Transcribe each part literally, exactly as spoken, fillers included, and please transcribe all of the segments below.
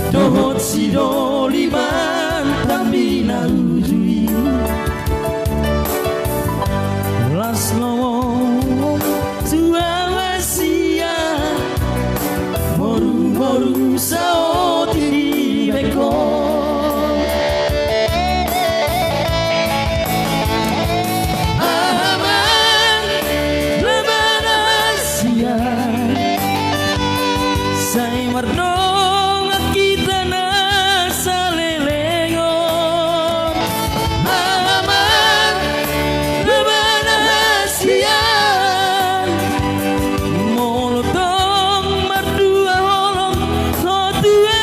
Dohot sidoliman tambi na uju i. Las lomo tu ahu sian morumoru saotik dibekon. Amang, lebana sian sai mardongan hita na salelengon. Amang, lebana sian molo tong mardua holong ho Tuhan.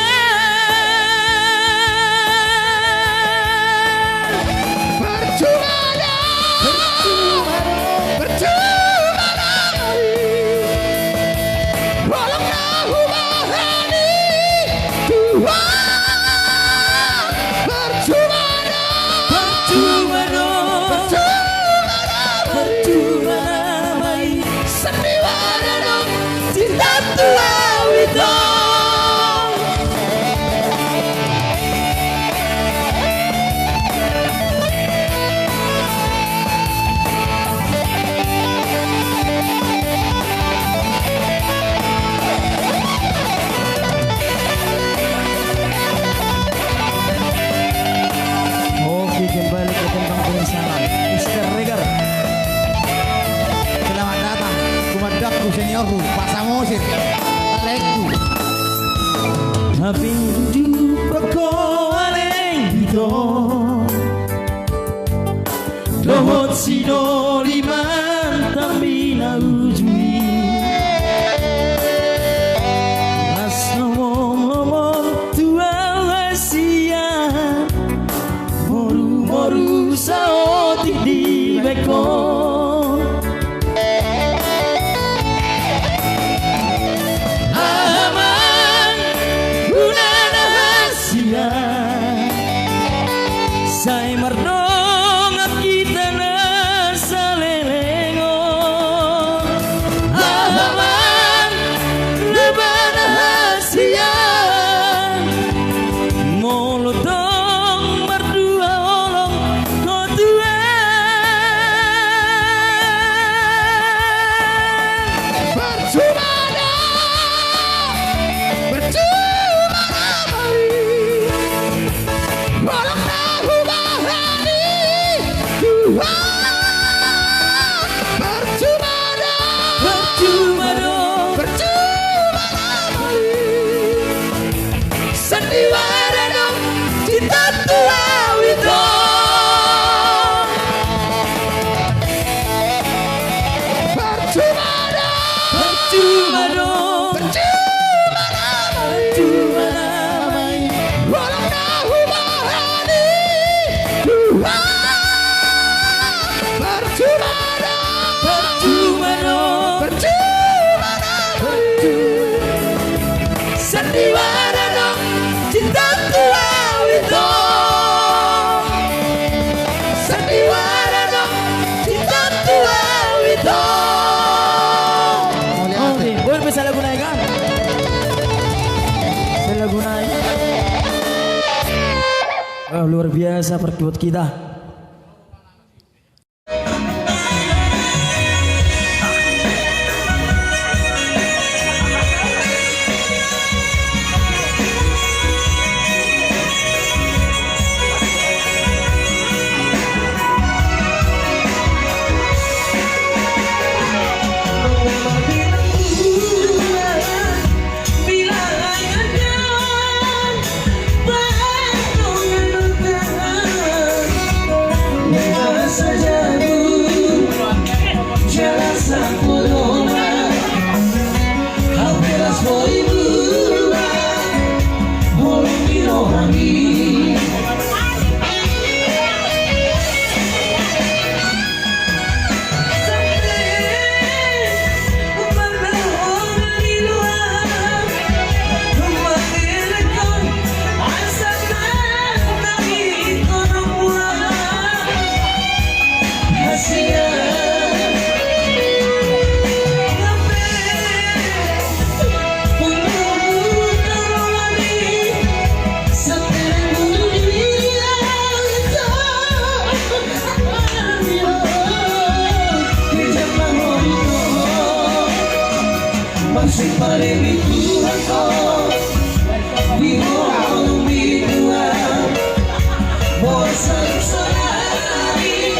Percuma do, percuma do, percuma do. Holong na hubahen i Tuhan. Percuma do, percuma do, percuma do. Sandiwara do, cinta tu ahu ito. Oke, kembali ke tentang penasaran. Mister Regar. Selamat datang, kumandangku, seniorku, Pak Samosir. Alekku. Hape dung pe ho aleng ito. Dohot sidoliman tambi na uju i. Las lomomlomom tu ahu sian morumoru saotik dibekon. Amang, unang na hasian sai mardongan hita na salelengon. Amang, lebana hasian molo tong mardua holong ho Tuhan. Percuma do, percuma do. Holong na hubahen i Tuhan. Percuma do, percuma do, percuma do. Sandiwara do, cinta tu ahu ito. Percuma do, percuma do, percuma do. Percuma do. Holong na hubahen i Tuhan. Percuma do, percuma do, percuma do. Sandiwara do, cinta tu ahu ito. Sandiwara do, cinta tu ahu ito. Oke, boleh bisa lagu naik kan? Bisa lagu naik. Oh, luar biasa perkibot kita. Pasu-pasu ni Tuhan, di holongmi Tuhan, bosan sonari,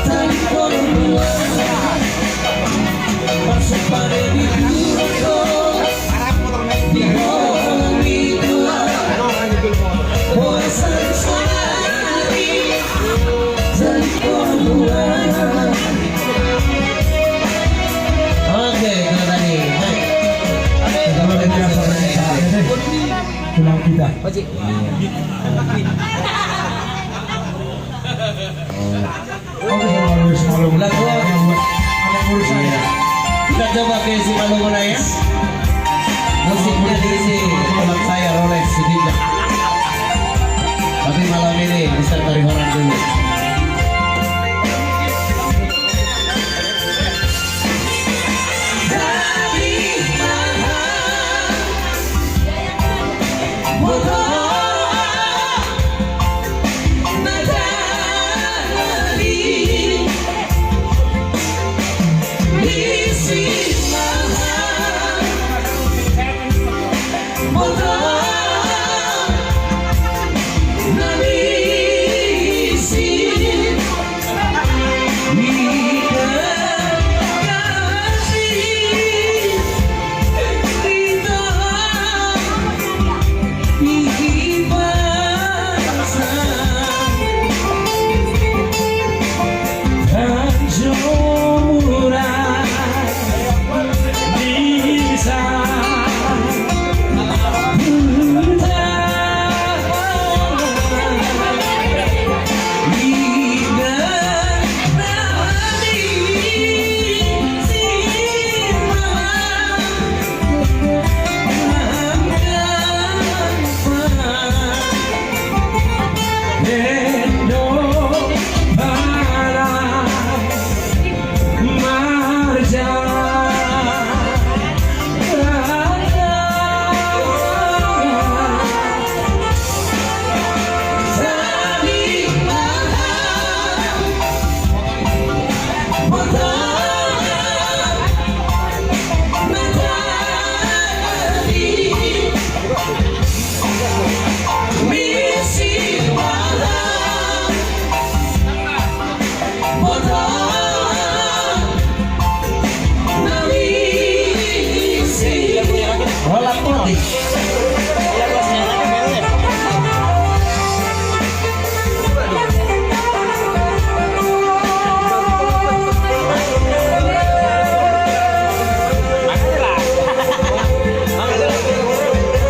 tali kolom dua. Pasu-pasu ni Tuhan, di holongmi Tuhan, bosan sonari, tali kolom dua. Oke, kalau tadi, baik. Luar biasa, luar biasa. Tulang kita. Oke, harus malu. Lagu apa? Anak urusan. Iya. Kita coba ke si Malu mana ya? Musiknya diisi teman saya, Rolex Sitinjak. Tapi malam ini bisa Tori Horan dulu.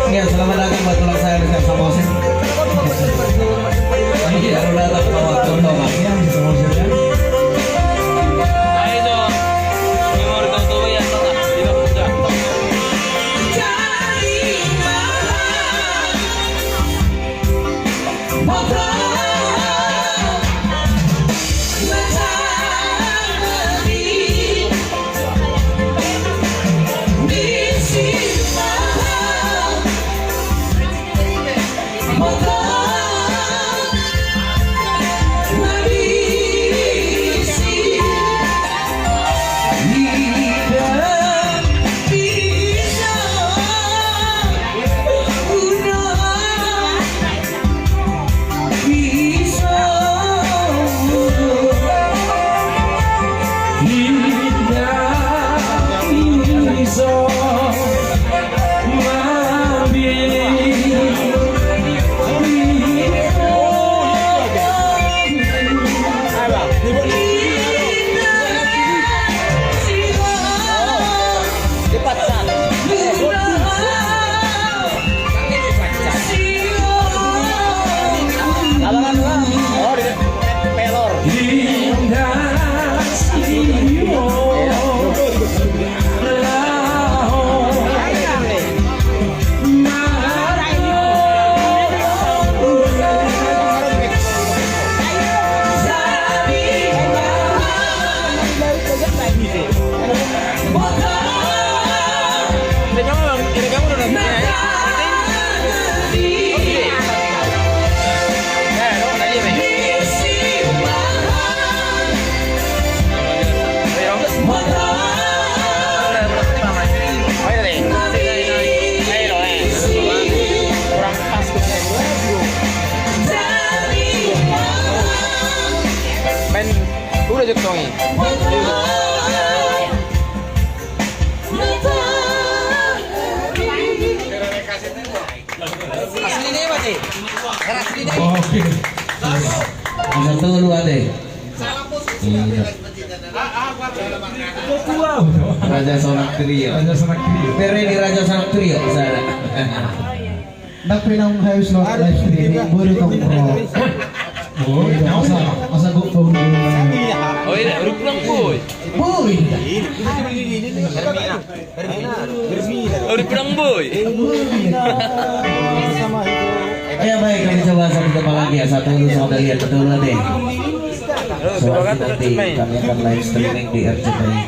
Ya, selamat datang buat tulang saya, Rizal Samosir. Baru datang, Pak Wakil Utama. Asli ne, Mate. Asli ne. Oke. Asa tolu ate. Iya. Raja Sonang Trio. Raja Sonang Trio. Bere di Raja Sonang Trio, sada. Ndang pe naung haus lo live streaming, boi do tong pro. Boi, masa, masa gok bau dulu. Oh iya, udah pulang, Boy. Boi. Udah pulang, Boy. Ya baik, kami coba satu tempat lagi ya, satu dulu sama kalian, betul nanti. Soalnya nanti kami akan live streaming di R C T I.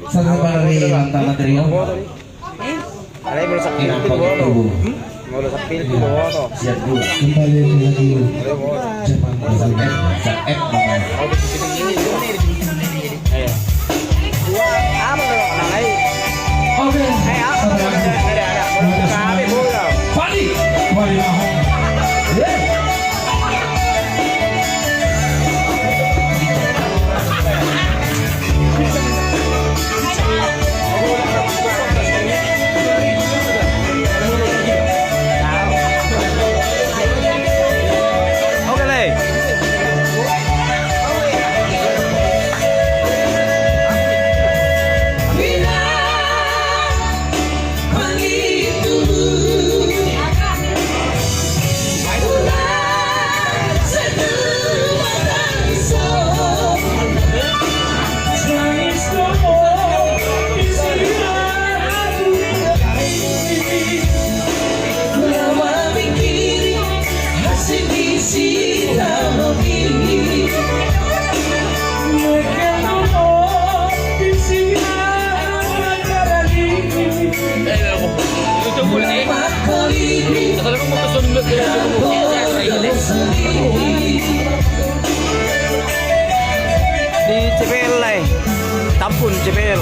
Satu kali Lantana Trio. Alai molo sapil tu bono. Molo sapil tu bono. Siap dulu. Kembali lagi. Jepang. F, F, F, F. Oke. Ada, ada. Padi. Padi. Di C P L lah, eh. Tampun C P L.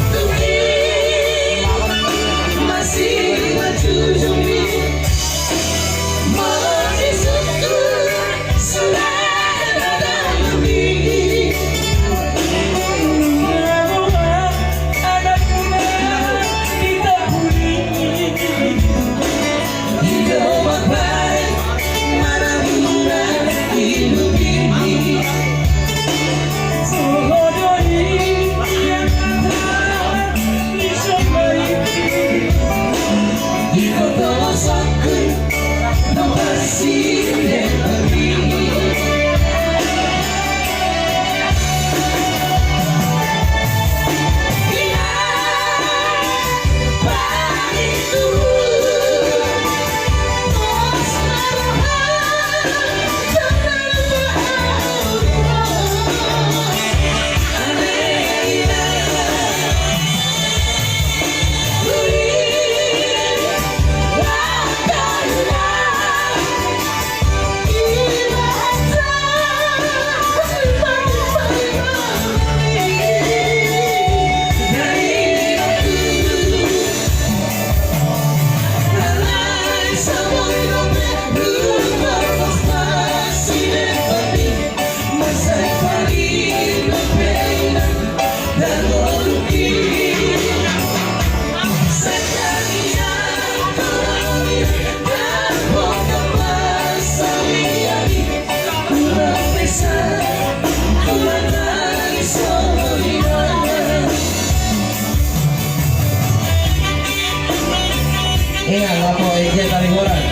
Iya, lapo eja tari orang.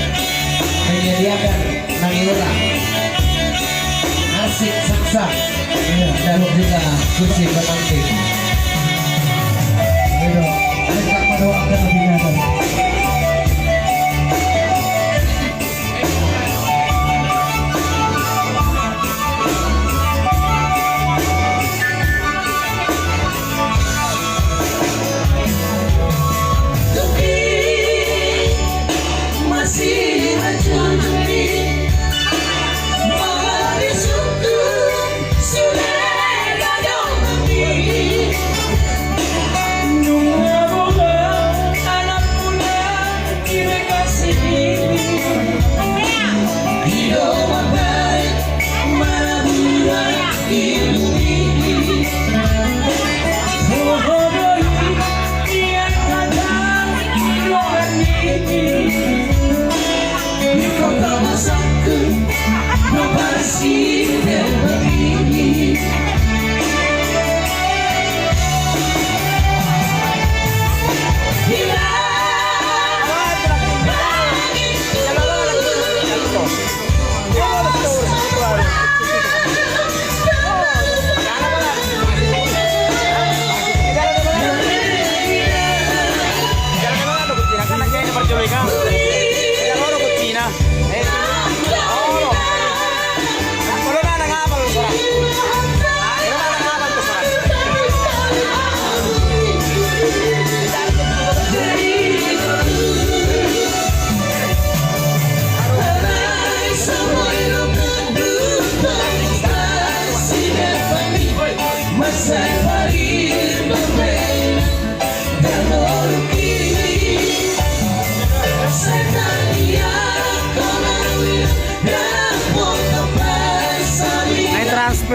Menyediakan nang iura. Asik saksa. Iya, dan juga kursi pengantin. Gitu. Ada tak mendoakan lebih.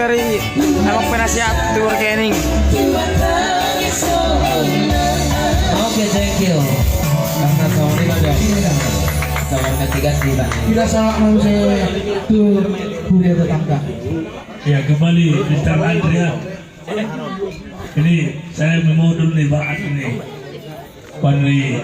Dari abang penasihat tu rekening. Oke, thank you. Karena tahun ini kan ya, tahun ketiga sih, Pak. Tidak salah manusia itu kuliah tetangga. Ya, kembali, Mister Andrea. Ini saya memodul nih, Pak, ini. Panri